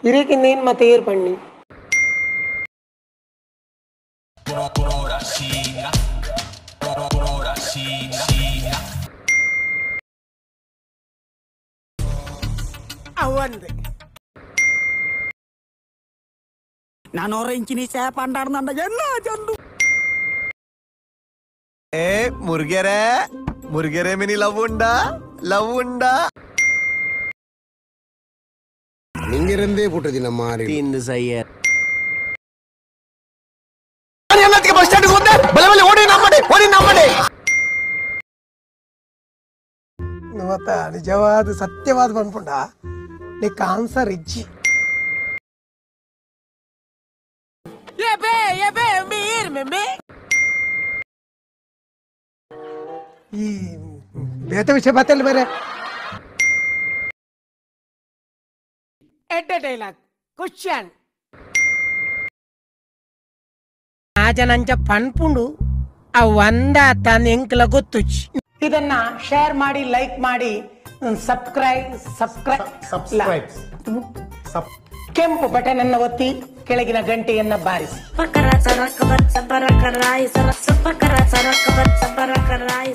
ಇರೇಕಿಂದ ಏನು ಮತ್ತೆ ಏರ್ ಪಣ್ಣಿ ಅವಂದೆ ನಾನು ಇಂಚಿನಿ ಪಂಡಾಡ್ನಂಡ ಎಲ್ಲ ಜಂಡು ಏ ಮುರ್ಗೆರೆ ಮುರ್ಗೆರೆ ಮಿನಿ ಲವ್ ಉಂಡಾ ಲವ್ ಉಂಡಾ ನಿಂಗಿರಂದೇ ಪುಟ್ಟದಿನ ಮಾರಿ ತಿಂದು ಸಯ್ಯ ಬಸ್ ಸ್ಟ್ಯಾಂಡ್ ಹೋದೆ ಬಲೆ ಬಲೆ ಓಡಿ ನಮ್ಮಡೆ ಓಡಿ ನಮ್ಮಡೆ ಇವತ್ತ ನಿಜವಾದ ಸತ್ಯವಾದ ಬಂದ್ಪುಂಡ ನಿಕ್ ಆನ್ಸರ್ ಇಜ್ಜಿ ಈ ಬೇತ ವಿಷಯ ಬತ್ತಲ್ಲ ಬೇರೆ ಎಡ್ಡೆ ಡೈಲಾಗ್ ಕ್ವಶನ್ ಆಜನಂಚ ಪನ್ಪುಂಡು ಆ ಒಂದ ತನ್ನ ಎಂಕ್ಲ ಗೊತ್ತುಚ್. ಇದನ್ನ ಶೇರ್ ಮಾಡಿ, ಲೈಕ್ ಮಾಡಿ, ಸಬ್ಸ್ಕ್ರೈಬ್ ಸಬ್ಸ್ಕ್ರೈಬ್ ಕೆಂಪು ಬಟನ್ ಅನ್ನು ಒತ್ತಿ ಕೆಳಗಿನ ಗಂಟೆಯನ್ನ ಬಾರಿಸಿ. Pakara, saraka, bat, sabara, karai, sarak, sapakara, saraka, bat, sabara, karai.